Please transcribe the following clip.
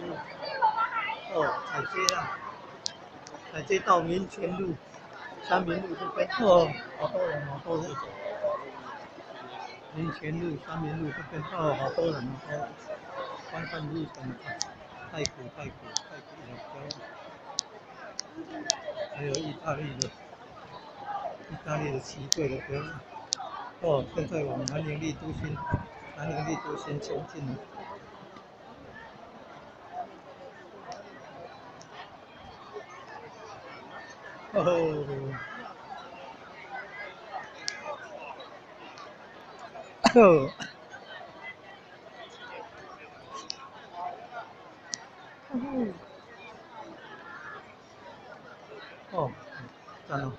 路，哦，踩街啦，踩街到民权路、三民路這邊，哦，好多人，好多人。民權路、三民路這邊，哦，好多人，好多人。觀看日本太古、太古、太古的表演，還有意大利的騎隊的表演。哦，現在往南寧麗都心、南寧麗都心前進了。哦。哦。哦，讚哦。